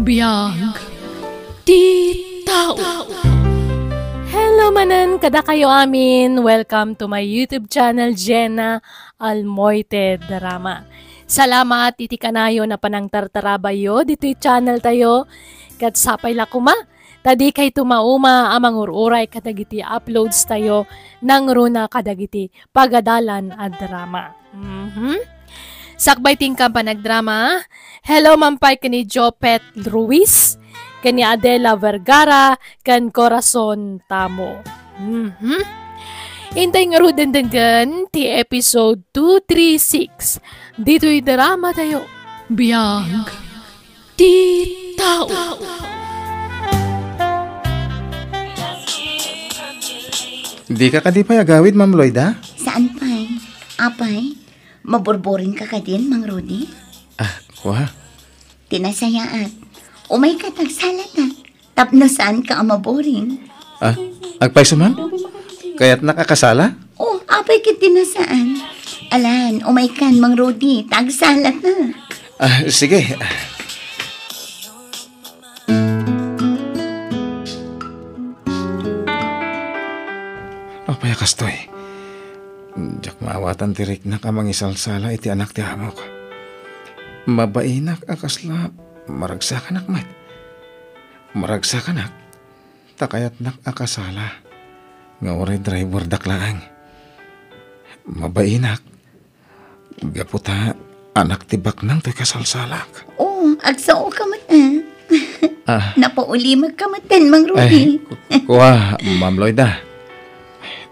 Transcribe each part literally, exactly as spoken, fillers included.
Biag ti tao. Hello manen kadakayo amin. Welcome to my YouTube channel, Jenna Almoite Drama. Salamat iti kanayon a panangtartarabayo ditoy channel tayo. Ket sapay la koma ta dikayto mauma a mangur-uray kadagiti uploads tayo nangruna kadagiti pagadalan a drama. Mhm. Sakbay ti inka panagdrama, hello man pay ken ni Jopet Ruiz, ken ni Adela Vergara, ken Corazon Tamo. Mhm. Intay ngaruden denggen ti episode two three six. Ditoy drama tayo. Biag ti tao. Dika kadi pay agawid, Ma'am Loida? Saan pay? Apay, maburburing ka kadin, Mang Rudy? Ah, kua. Ti nasayaat. Umay ka, ta agsalata. Tapno saan ka a maburing. Ah, agpayso, ma'am? Kayatnak a kasala? Oh, apay ket ti nasaan. Alan, umay kan, Mang Rudy, ta agsalata. Ah, sige. Apay a kastoy? Diak maawatan ti riknak a mangisalsala iti anak ti amok. Mabainak a kasla maragsakanak met. Maragsakanak, ta kayatnak a kasala nga uray driverdak laeng. Mabainak, gapu ta anak ti baknang toy kasalsalak. Oh, agsao ka met, ah. Ah. Napaulimek ka met, Mang Rudy. Ay, ku-, kua, Ma'am Loida.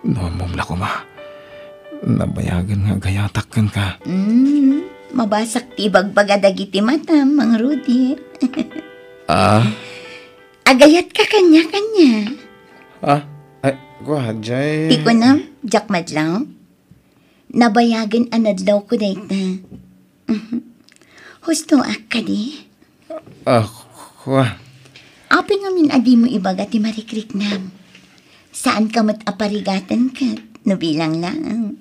No ammom la koma, nabayagen nga agayatak kenka. Mm, mabasak ti ibagbaga dagiti matam, Mang Rudy. Ah? Agayatka kaniak, ania? Ah? Ay, kua, jay. Ti kunam, diak madlaw. Nabayagen a nadlawko dayta. Hustoak kadi? Ah, kua. Apay ngamin a dimo ibaga ti marikriknam? Saanka met a parigaten ket no bilang laeng.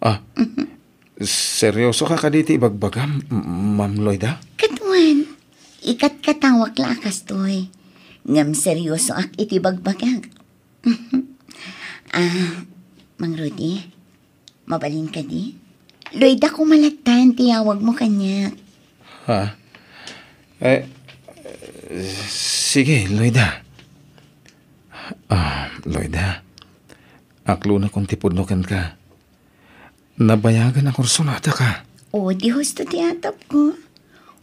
Ah, seryoso ka kadi ti ibagbagam, M-, Ma'am Loida? Kaduan, ikatkatawak la a kastoy. Ngem seryosoak iti bagbagak. Ah, Mang Rudy, mabalin kadi? Loida, kumalattan ti yawagmo kaniak. Ha? Eh, sige, Loida. Ah, Loida. Aklonakon ti pudno kenka. Nabayagen a kursunada ka. O, di husto ti atapko.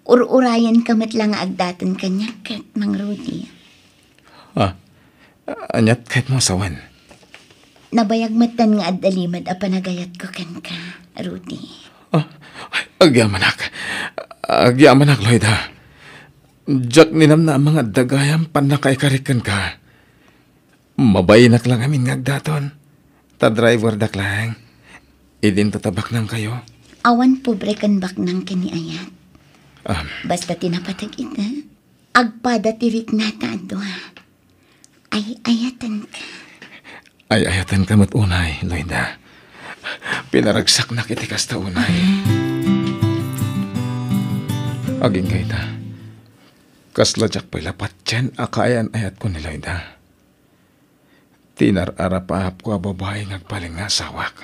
Ur-urayenka met la nga agdaton kaniak ket, Mang Rudy. Ah, aniat kayatmo a sawen? Nabayag metten nga adda limed a panagayatko kenka, Rudy. Ah, agyamanak. Agyamanak, Loida. Diak ninamnama nga adda gayam pannakaikarik kenka. Mabainak la ngamin nga agdaton. Ta driverdak laeng. Idinto ta baknangkayo. Awan pobre ken baknang ken ni ayat. Am. Basta ti napateg ita, agpada ti riknata a dua. Ay-ayatenka. Ay-ayatenka met unay, Loida. Pinaragsaknak iti kasta unay. Agingga ita, kasla diak pay la patien a kaayan-ayatko ni Loida. Ti nar-arapaapko a babai nga agbalin nga asawak.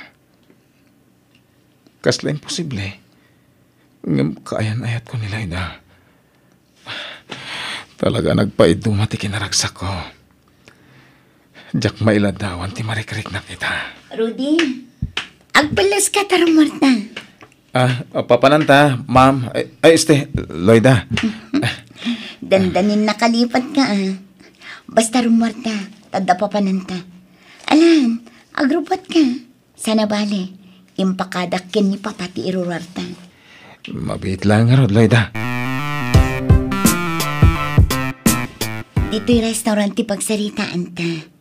Kasla imposible. Ngem kaayan-ayatko ni Loida. Talaga nagpaiduma ti kinaragsakko. Diak mailaddawan ti marikriknak ita. Rudy, agpelleska ta rummuarta. Ah, papananta, ma'am. Ay, ay, este, Loida. Dandanin nakalipat ka, ah. Basta rummuarta, ta adda papananta. Alan, agrupat ka. Sana bale, impakadak ken ni Papa ti iruruarta. Mabiit laeng ngarud, Loida. Ditoy restaurant ti pagsaritaanta.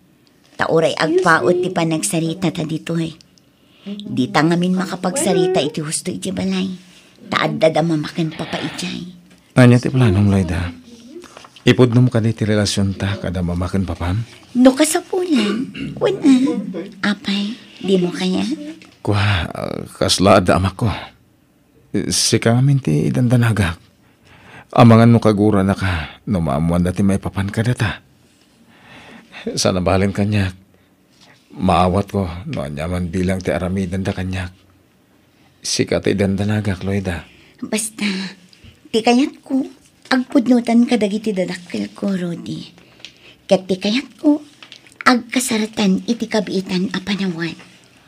Ta uray agpaut ti panagsaritata ditoy. Dita ngamin makapagsarita iti husto iti balay. Ta adda da mama ken papa idiay. Ania ti planom, Loida? Ipudnom kadi ti relasionta kada mama ken papam? No kasapulan, wen a. Apay, dimo kayat? Kua, kasla adda amakko. Sika ngamin ti idandanagak. Amangan no kaguranaka no maammoanda ti maipapan kadata. Saan a balen kaniak. Maawatko no ania man bilang ti aramidenda kaniak. Sika ti dandanagak, Loida. Basta, ti kayatko, agpudnotan kadagiti dadakkelko, Rudy. Ket ti kayatko, agkasaratan iti kabiitan a panawan.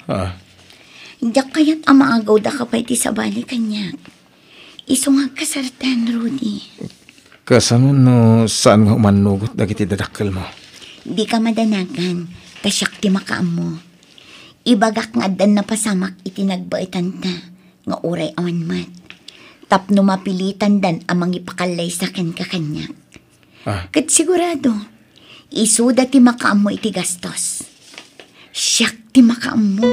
Ah. Diak kayat a maagawdaka pay ti sabali kaniak. Isu nga agkasaratan, Rudy. Kasano no saan nga umannugot dagiti dadakkelmo? Dika madanagan, ta siak ti makaammo. Ibagak nga addan napasamak iti nagbaetanta nga uray awan met, tapno mapilitandan a mangipakallaysa kenka kaniak. Ah. Ket sigurado, isuda ti makaammo iti gastos. Siak ti makaammo.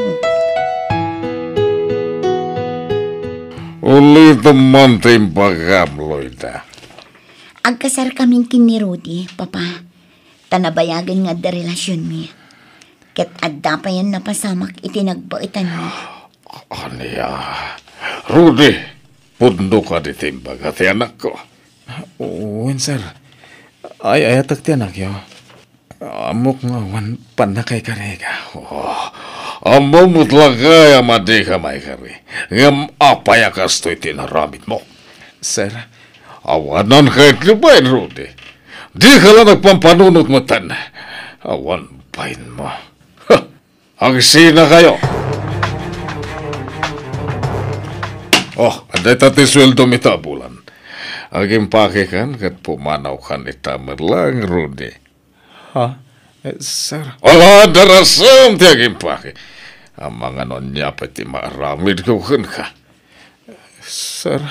Ulitem man ti imbagam, Loida. Agkasarkamin ken ni Rudy, Papa. Ta nabayagen nga adda relasionmi. Ket adda payen napasamak iti nagbaetanmi. Ania? Rudy, pudno kadi ti imbaga ti anakko? Wen, sir. Ay-ayatek ti anakyo. Ammok nga awan pannakaikariga. Oh, ammom met lakay a madika maikari. Ngem apay a kastoy ti inaramidmo? Sir. Awanan kayatyo bain, Rudy. Dika la nagpampanunot metten. Awan bainmo. Ha! Agsinakayo. Oh, dayta ti sueldom ita a bulan. Agimpakekan ket pumanawkan ita met laeng, Rudy. Ha? Eh, sir? Ala, darasem ti agimpake. Amangan no ania pay ti maaramidko kenka. Sir,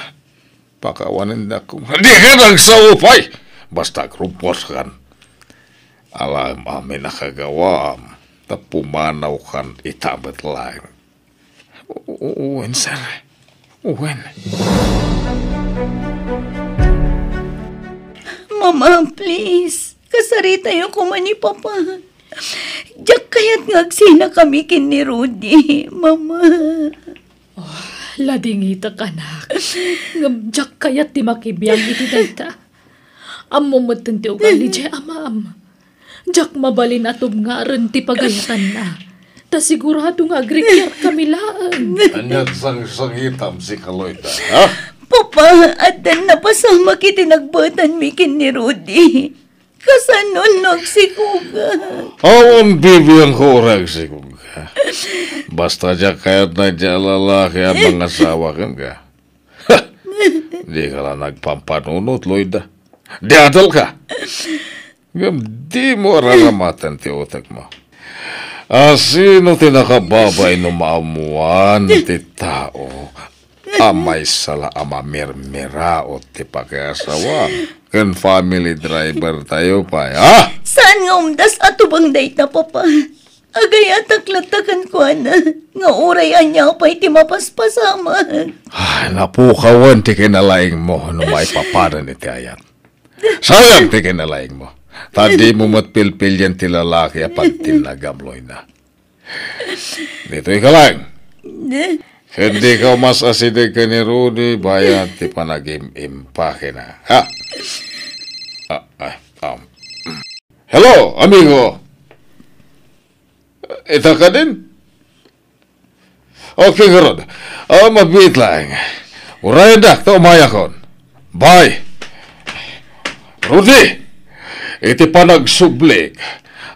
pakawanendak koma. Dika nagsaupay! Basta agrummuarkan. Alaem amin a kagawaam, ta pumanawkan ita met laeng. O-, o-, wen, sir. Wen. Mama, please. Kasaritayo koma ni Papa. Diak kayat nga agsinakami ken ni Rudy, Mama. Oh, ladingitek, anak. Ngem diak kayat ti makibiang iti dayta. Ammom metten ti ugali diay amaem. Diak mabalin a tubngaren ti pagayatanna. Ta sigurado nga agrikiarkami laeng. Ania ti sangsangitam, sika Loida, ha? Papa, addan napasamak iti nagbaetanmi ken ni Rudy. Kasano no agsikuga? Awan bibiangko uray agsikuga. Basta diak kayat daydiay a lalaki a mangasawa kenka. Ha! Dika la nagpampanunot, Loida. Diadalka! Ngem dimo araramatan ti utekmo. A sino ti nakababain no maammoan ti tao a maysa la a mamirmiraot ti pakiasawam ken family driver tayo pay, ha? Saan nga umdas a tubang dayta, Papa? Agayatak latta kenkuana nga uray ania pay ti mapaspasamak. Ay, napukawen ti kinalaingmo no maipapanan iti ayat. Sayang ti kinalaingmo. Ta dimo met pilpilien ti lalaki a pagtinnagam, Loida. Ditoy ka laeng. Ken dika umas-asideg ken ni Rudy bayat ti panagim-impakena. Ha? Ah, ah, um. Hello, amigo. Ita kadin? Okay, ngarud. Ah, mabiit laeng. Urayendak ta umayakon. Bye. Rudy, iti panagsublik,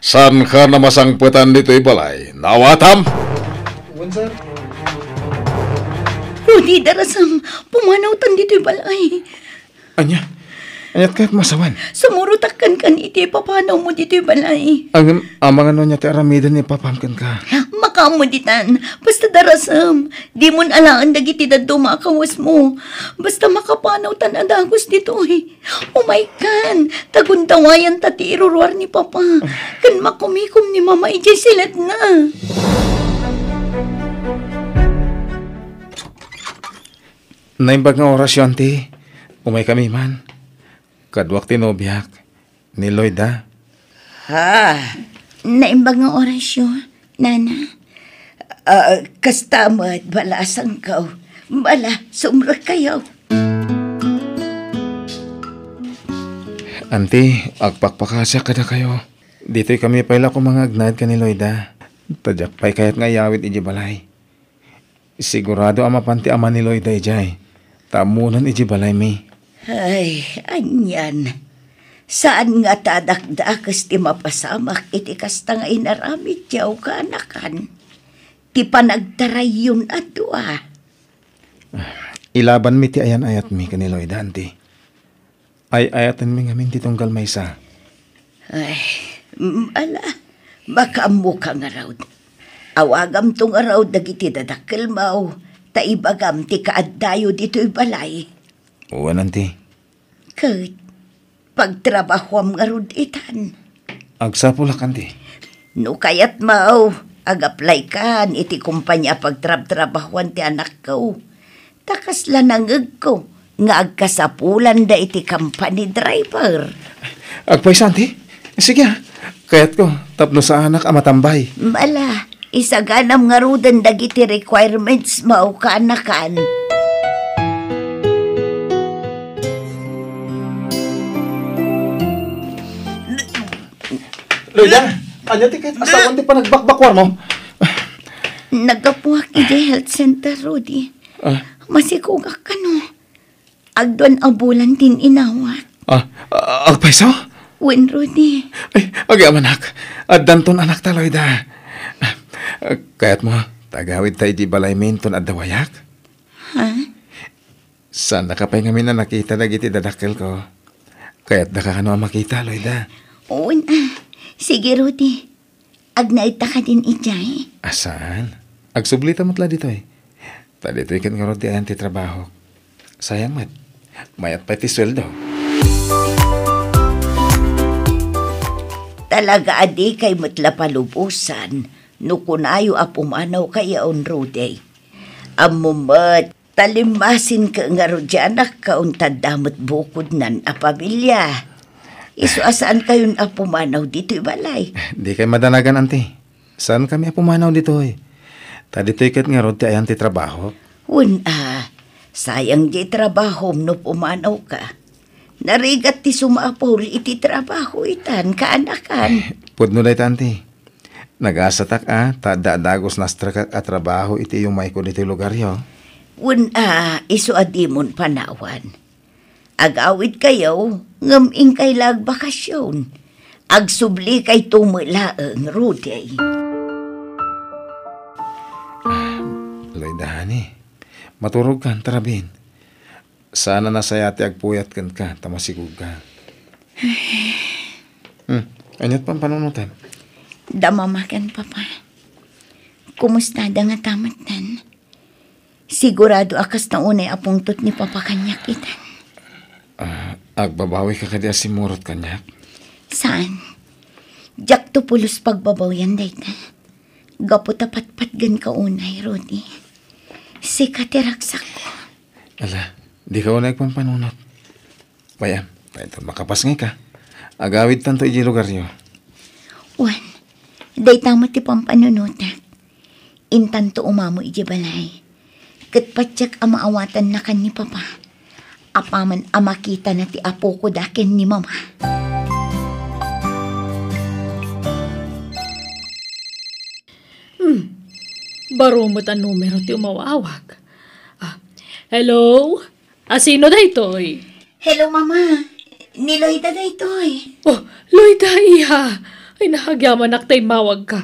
saanka a masangpetan ditoy balay. Naawatam? Wen, sir. Rudy, darasem, pumanawtan ditoy balay. Ania? Aniat kayat masawen? Sumurotak kenka iti ipapanawmo ditoy balay. Ngem, amangan no ania ti aramiden ni papam kenka? Makaammo ditan. Basta darasem. Dimon alaen dagiti dadduma a kawesmo. Basta makapanawtan a dagus ditoy. Umaykan. Ta gundawayanta ti iruruar ni Papa. Ken makumikom ni Mama idiay siledna. Naimbag nga orasyo, Auntie. Umaykami man. Kaduak ti nobiak, ni Loida. Ha? Naimbag nga orasyo, Nana. Ah, kasta met, bala a sangkaw. Bala, sumrekkayo. Anti, agpakpakasiak kadakayo. Ditoy kami pay la koma nga agnaed ken ni Loida. Ta diak pay kayat nga iyawid idiay balay. Sigurado a mapan ti ama ni Loida idiay. Ta ammonan idiay balaymi. Ay, anian. Saan nga ta dakdakes ti mapasamak iti kasta nga inaramidyo kaanakan. Ti panagtarayyon a dua. Ilabanmi ti ayan-ayatmi ken ni Loida, anti. Ay-ayatenmi ngamin ti tunggal maysa. Ay, mm, ala, makaammoka ngarud. Awagamto ngarud dagiti dadakkelmo, ta ibagam ti kaaddayo ditoy balay. Wen, anti. Ket, pagtrabahoam ngarud itan. Agsapulak, anti. No kayatmo, ag-applykan iti kompania a pagtrabtrabahoan ti anakko. Ta kasla nangegko nga agkasapulanda iti company driver. Agpaysa, anti? Sige, ah. Kayatko, tapno saanak a matambay. Ala, isaganam ngaruden dagiti requirements mo kaanakan. Loida, ania ti ket asawan ti panagbakbakuarmo? Naggapuak idiay health center, Rudy. Ah. Masikogak kano. Agduan a bulan ti inawak. Ah, ah, agpayso? Wen, Rudy. Ay, agyamanak. Addanton anakta, Loida. Ah, kayatmo, ta agawidta idiay balaymi inton adda wayak? Ha? Saannaka pay ngamin a nakita dagiti dadakkelko. Kayatdaka kano a makita, Loida? Wen, ah. Sige, Rudy. Agnaedta kadin idiay? A, saan? Agsublita met la ditoy. Ta ditoy ket ngarud ti ayan ti trabahok. Sayang met. Mayat pay ti sueldo. Talaga a dikay met la palubosan no kunayo a pumanawkayon, Rudy. Ammom met, ta limmasinko ngarud ti anakko, ta adda met bukodnan a pamilia. Isu a saankayon a pumanaw ditoy balay. Dikay madanagan, anti. Saankami a pumanaw ditoy. Ta ditoy ket ngarud ti ayan ti trabahok. Wen a, sayang ti trabahom no pumanawka. Narigat ti sumapul iti trabaho itan, kaanakan. Pudno dayta, anti. Nagasatak a, ta adda a dagus nastrekak a trabaho iti yumayko ditoy lugaryo. Wen a, isu a dimon panawan. Agawidkayo, ngem inkay la agbakasyon. Agsublikayto met laeng, Rudy. Ah, Loida, honey. Maturogkan, ta rabin. Saan a nasayaat ti agpuyat kenka, ta masikogka. Hmm, ania't pampanunotem? Da Mama ken Papa. Kumustada ngata metten? Sigurado a kasta unay a pungtot ni Papa kaniak itan. Ah, agbabawika kadi a simmurot kaniak? Saan? Diakto pulos pagbabawian dayta. Gapu ta patpatgenka unay, Rudy. Sika ti ragsakko. Ala, dika unay agpampanunot. Wen a, ta inton makapasngayka, agawidtanto idiay lugaryo. Wen, dayta met ti pampanunotak. Intanto umamo idiay balay. Ket patiek a maawatannakan ni Papa. Apaman a makitana ti apoko da ken ni Mama. Hmm. Baro met a numero ti umawawag. Ah, hello? A sino daytoy? Hello, Mama. Ni Loida daytoy. Oh, Loida, iha. Ay, naagyamanak ta immawagka.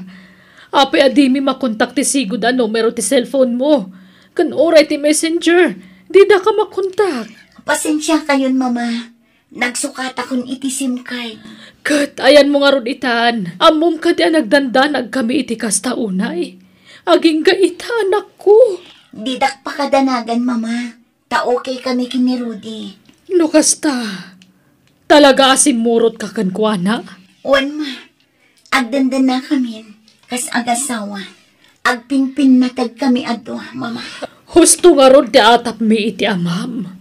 Apay a dimi makontak ti sigud a numero ti cellphone mo? Ken uray ti messenger, didaka makontak. Pasensiakayon, Mama. Nagsukatakon iti SIM card. Ket ayanmo ngarud itan, ammom kadi a nagdandanagkami iti kasta unay? Agingga ita, anakko. Didak pakadanagan, Mama. Ta okay kami ken ni Rudy. No kasta, talaga a simmurotka kenkuana? Wen, Ma. Agdandannakamin kas agasawa. Agpinpinnatagkami a dua, Mama. Husto ngarud ti atapmi iti amam.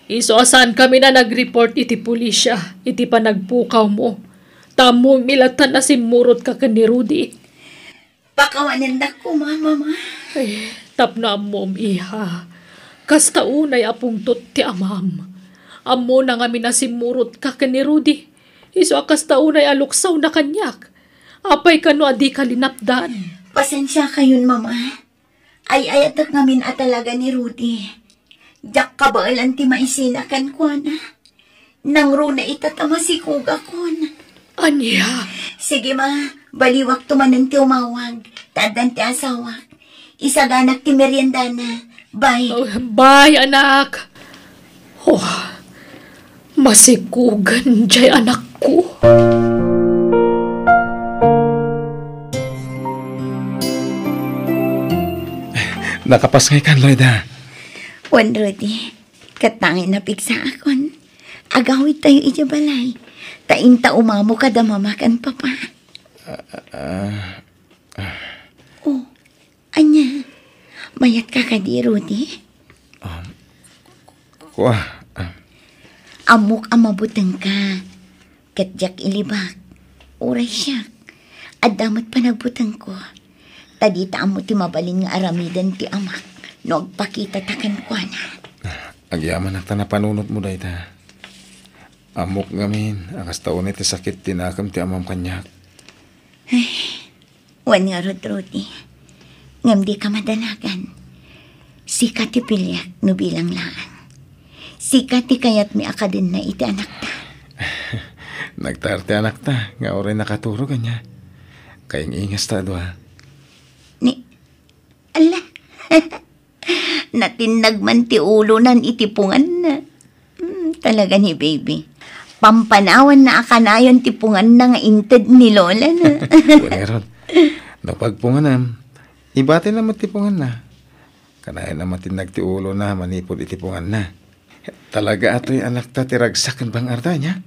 Isu a saankamin a nag-report iti pulisia iti panagpukawmo. Ta ammomi latta a simmurotka ken ni Rudy. Pakawanendak koma, Mama. Ay, tapno ammom, iha. Kasta unay a pungtot ti amam. Ammona ngamin a simmurotka ken ni Rudy. Isu a kasta unay a luksawna kaniak. Apay kano a dika linapdan? Pasensiakayon, Mama. Ay-ayatek ngamin a talaga ni Rudy. Diak kabaelan ti maisina kenkuana. Nangruna ita ta masikugakon. Ania? Sige, Ma. Baliwakto manen ti umawag. Ta addan ti asawak. Isaganak ti meriendana. Bye. Oh, bye, anak. Oh, masikugan jay anakko. Nakapas ngay kan, Loida? Wen, Rudy. Ket tangay napigsaakon. Agawidtayo idiay balay. Ta inta umamo kada mama ken papa. Ah, ah, ah. Oh, ania? Mayatka kadi, Rudy? Ah, kua, ah. Ammok a mabutengka. Ket diak ilibak. Uray siak. Adda met panagbutengko. Ta dita ammo ti mabalin nga aramiden ti amak no agpakitata kenkuana. Agyamanak ta napanunotmo dayta. Ammok ngamin a kasta unay ti sakit ti nakem ti amam kaniak. Ay, wen ngarud, Rudy. Ngem dika madanagan. Sika ti piliak no bilang laeng. Sika ti kayatmi a kadenna iti anakta. Nagtaer ti anakta nga uray nakaturog, ania? Kaing-ingasta a dua. Ni, ala. Natinnag man ti ulonan iti punganna. Hmm, talaga ni baby. Pampanawanna a kanayon ti punganna nga inted ni lolana. Wen ngarud, no pagpunganam, ibatina met ti punganna. Kanayon a matinnag ti ulona manipud iti punganna. Talaga a toy anakta ti ragsak ken bang-arda, ania?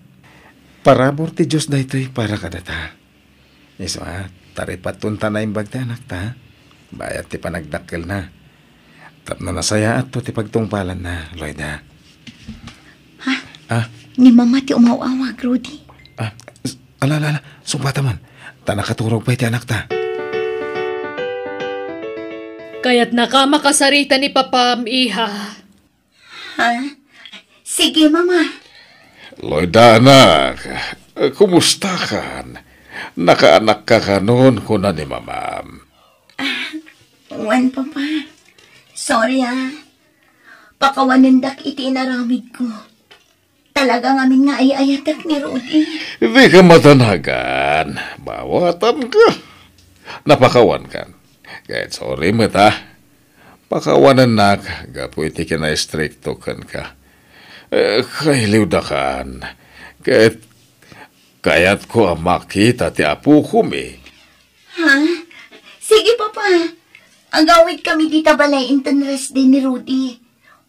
Parabur ti Dios daytoy para kadata. Isu a, taripaton ta naimbag ti anakta, bayat ti panagdakkelna. Tapno nasayaatto ti pagtungpalanna, Loida. Ha? Ah? Ni Mama ti umaw-awag, Rudy. Ah, s-, ala, ala, ala, sungbata man. Ta nakaturog pay ti anakta. Kayatnaka makasarita ni Papam, iha. Ha? Sige, Mama. Loida, anak, kumustakan? Nakaanakka kanon, kuna ni Mamam. Ah, wen, Papa. Sorry, ah. Pakawanendak iti inaramidko. Talaga ngamin nga ay-ayatek ni Rudy. Dika madanagan. Mawatanka. Napakawankan. Ket sorry met, ah. Pakawanennak gapu iti kinaistrikto kenka. Eh, kailiwdakan. Ket kayatko a makita ti apokomi. Ha? Sige, Papa. Agawidkami dita balay inton rest day ni Rudy.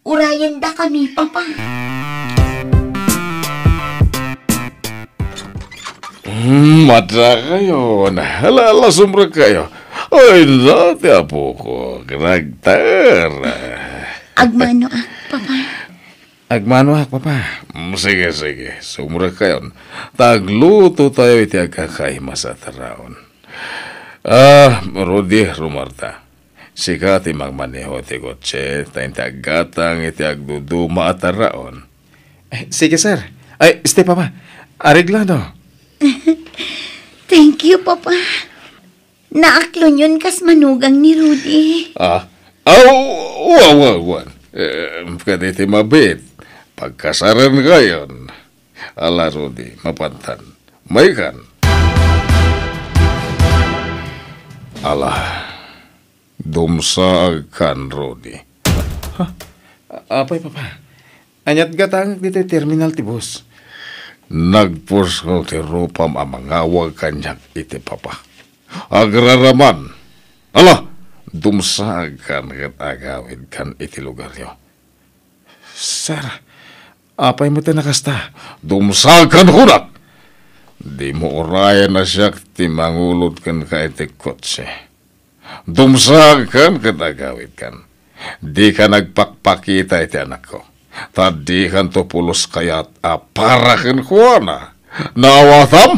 Urayendakami, Papa. Hmm, madakayon. Hala, hala, sumrekkayo. Ay, na, ti apoko. Nagtaer. Agmanoak, Papa. Agmanoak, Papa. Mm, sige, sige. Sumrekkayon. Ta aglutotayo iti agkakaimas a taraon. Ah, Rudy, rumarta. Sika ti mangmaneho ti kotse, ta inti aggatang iti agduduma a taraon. Eh, sige, sir. Ay, este, Papa. Areglado. Thank you, Papa. Naaklonyon kas manugang ni Rudy. Ah, aw, wa, wa, wa. Eh, kaditi mabit. Pagkasarenkayon. Ala, Rudy, mapantan. Maykan. Ala, dumsaagkan, Rudy. Ha? Apay, Papa? Ania't gatangek ditoy terminal ti bus? Nagpurso ti rupam a mangawag kaniak iti Papa. Agraraman. Ala, dumsaagkan ket agawidkan iti lugaryo. Sir, apay met a nakasta? Dumsaagkan, kunak! Dimo urayen a siak ti mangulod kenka iti kotse. Dumsaagkan ket agawidkan. Dika nagpakpakita iti anakko. Ta dikanto pulos kayat a para kenkuana. Naawatam?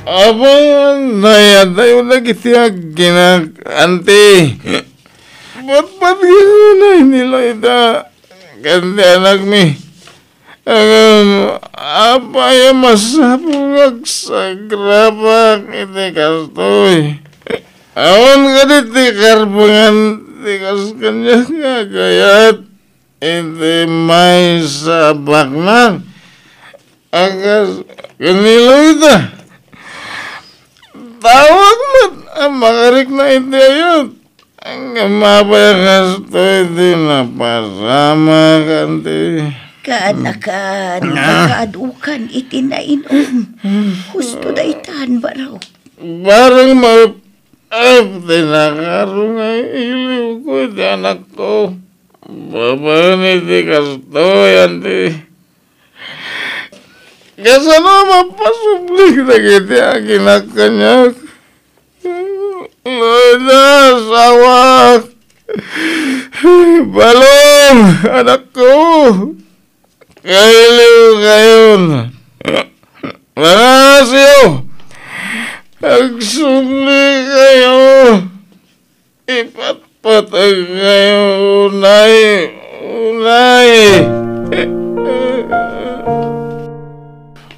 Aman, nayadayo dagiti agginak, anti. Patpatgenay ni Loida. ken ti anakmi. Ngem apay a masapul nga agsagrabak iti kastoy? Awan kadi ti karbengan ti kas kaniak nga agayat iti maysa a baknang a kas ken ni Loida? Tawag met a makarikna iti ayat. Ngem apay a kastoy ti napasamak, anti? Kaanakan, Ah. Makaadukan iti nainom. Husto daytan, baro. Bareng maep-ep ti nakaro nga iliwko iti anakko. Babaen iti kastoy, anti? Kasano a mapasublik dagiti aginak kaniak? Loida, asawak! Balong, anakko! Kailiwkayon! Pangasyo! Agsubli kayo! Ipatpateg kayo unay, unay!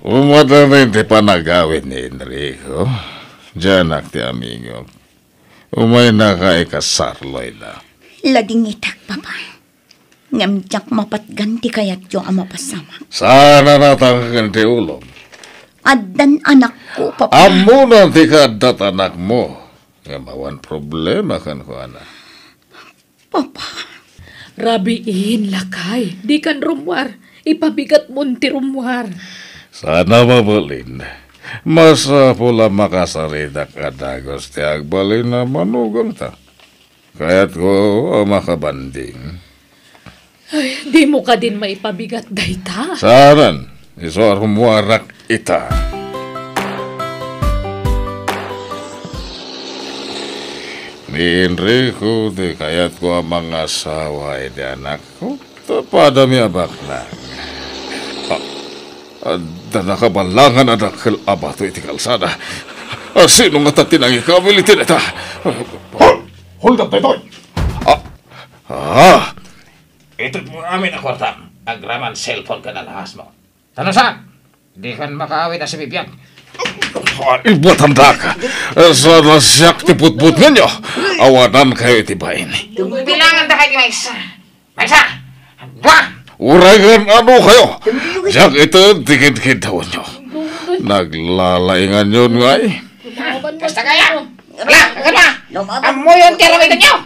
Umadanen ti panagawid ni Enrico, diay anak ti amingok. Umaynaka ikasar, Loida. Ladingitak, Papa. Ngem diak mapatgan ti kayatyo a mapasamak. Saan a natangken ti ulom? Addan anakko, Papa. Ammona ti kaaddat anakmo. Ngem awan problema kenkuana. Papa. Rabiin, lakay. Dikan rummuar. Ipabigatmon ti rummuar. Saan a mabalin. Masapul a makasaritak a dagus ti agbalin a manugangta. Kayatko a makabanding. Ay, dimo kadin maipabigat dayta? Saanen, isu a rummuarak ita. Ni Enrico ti kayatko a mangasawa iti anakko. Ta padami a baknang. Ah, adda nakabalangan a dakkel a bato iti kalsada. Ah, sino ngata ti nangikawil iti dayta? Hol-, hold up daytoy! Ah, ah. Itedmo amin a kuartam, agraman cellphone ken alahasmo. Tano sa? Dikan makaawid a sibibiag. Ah, ibatandak. Saan a siak ti putputngenyo. Awanankayo iti bain. Bilangan da kayo ti maysa. Maysa! Dua! Uray ngem ano kayo? Diak ited ti kidkiddawenyo. Naglalainganyon ngay. Basta kaya! Ala, agama! Ammoyon ti aramidenyo!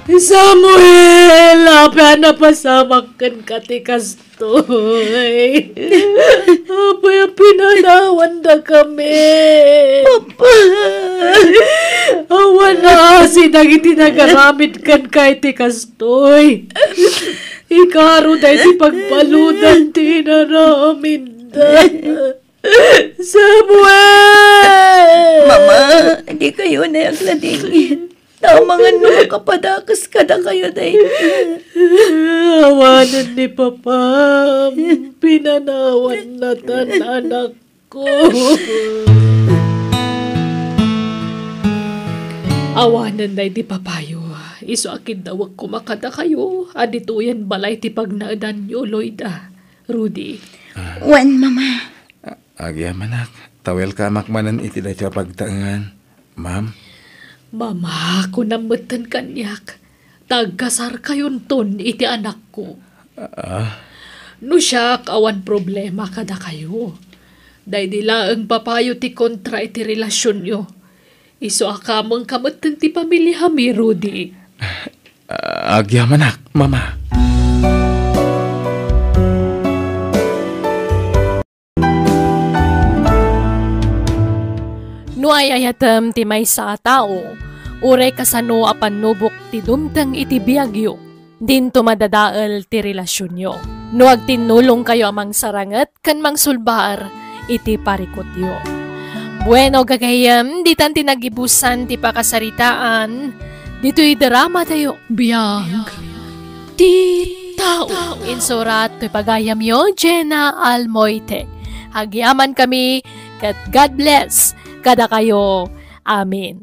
Samuel, apay a napasamak kenka ti kas Toy, apay a pinanawandakami? Papa! Awan naasi dagiti nagaramid kenka iti kastoy. Ikaro daydi pagbaludan ti inaramidda. Samuel! Mama, dikayo nayaglading. Amangan no makapadakes kadakayo dayta. Awanen ni Papam, pinanawan natan anakko. Awanen daydi papayo, isu a kiddawek koma kadakayo a ditoyen balay ti pagnaedanyo, Loida, Rudy. Wen, Mama. Agyamanak, ta welcome-ak manen iti daytoy a pagtaengan, ma'am. Mama, kunam metten kaniak, ta agkasarkayonton iti anakko. Ah? No siak, awan problema kadakayo. Daydi laeng papayo ti kontra iti relasionyo. Isu a kamengka metten ti pamiliami, Rudy. Ah, agyamanak, Mama. No ay-ayatem ti maysa a tao, uray kasano a pannubok ti dumteng iti biagyo, dinto madadael ti relasionyo. No agtinnulongkayo a mangsaranget ken mangsulbar iti parikutyo. Bueno, gagayyem, ditan ti nagibusan ti pakasaritaan ditoy dramatayo. Biag ti tao. Insurat toy pagayamyo, Jenna Almoite. Agyamankami, ket God bless kadakayo. Amen.